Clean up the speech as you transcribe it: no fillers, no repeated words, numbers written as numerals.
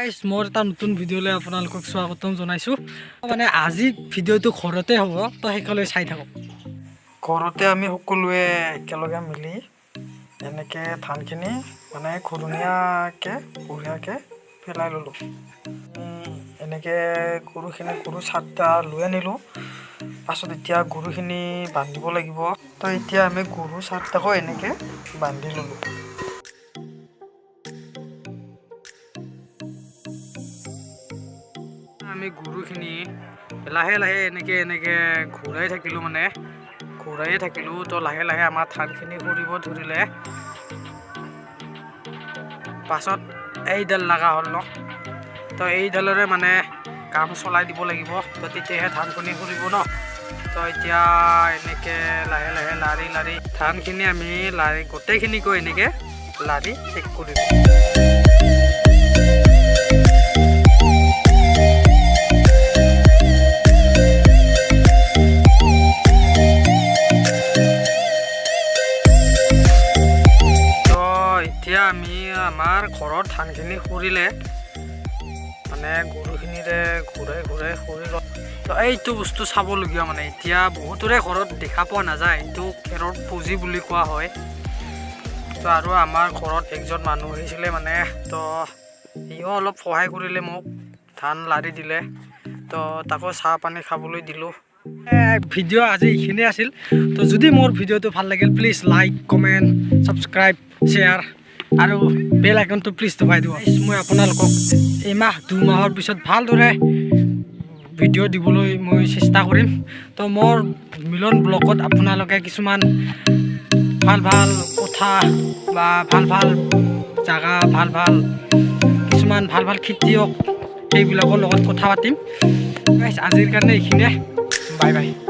গাইছ, মোৰ এটা নতুন ভিডিঅ'লৈ আপোনালোকক স্বাগতম জনাইছোঁ। মানে আজি ভিডিঅ'টো ঘৰতে হ'ব, তো শেষলৈ চাই থাকক। ঘৰতে আমি সকলোৱে একেলগে মিলি এনেকৈ ধানখিনি মানে ঘূৰণীয়াকৈ বঢ়িয়াকৈ পেলাই ল'লোঁ। এনেকৈ গৰুখিনি, গৰু 4টা লৈ আনিলোঁ। পাছত এতিয়া গৰুখিনি বান্ধিব লাগিব। তো এতিয়া আমি গৰু 4টাকো এনেকৈ বান্ধি ল'লোঁ। আমি গৰুখিনি লাহে লাহে এনেকৈ এনেকৈ ঘূৰাই থাকিলোঁ, মানে ঘূৰায়ে থাকিলোঁ। তো লাহে লাহে আমাৰ ধানখিনি সৰিব ধৰিলে। পাছত এইডাল লগা হ'ল ন, তো এইডালেৰে মানে কাম চলাই দিব লাগিব, তো তেতিয়াহে ধানখিনি সৰিব ন। তো এতিয়া এনেকৈ লাহে লাহে লাৰি লাৰি ধানখিনি আমি লাৰি গোটেইখিনিকৈ এনেকৈ লাৰি শেষ কৰিলোঁ। তো এতিয়া আমি আমাৰ ঘৰত ধানখিনি সৰিলে, মানে গৰুখিনিৰে ঘূৰাই ঘূৰাই সৰি গ'ল। তো এইটো বস্তু চাবলগীয়া, মানে এতিয়া বহুতৰে ঘৰত দেখা পোৱা নাযায়, এইটো খেৰৰ পুঁজি বুলি কোৱা হয়। তো আৰু আমাৰ ঘৰত একজন মানুহ আহিছিলে, মানে তো সিও অলপ সহায় কৰিলে, মোক ধান লাৰি দিলে। তো তাকো চাহ পানী খাবলৈ দিলোঁ। ভিডিঅ' আজি এইখিনিয়ে আছিল। তো যদি মোৰ ভিডিঅ'টো ভাল লাগিল, please like, comment, subscribe, share আৰু বেল আইকনটো প্লিজ দবাই দিব। মই আপোনালোকক এমাহ 2 মাহৰ পিছত ভালদৰে ভিডিঅ' দিবলৈ মই চেষ্টা কৰিম। তো মোৰ মিলন ব্লগত আপোনালোকে কিছুমান ভাল ভাল কথা বা ভাল ভাল জাগা, ভাল ভাল কিছুমান ভাল ভাল খেতিয়ক, সেইবিলাকৰ লগত কথা পাতিম। গাইছ, আজিৰ কাৰণে এইখিনিয়ে। Bye bye.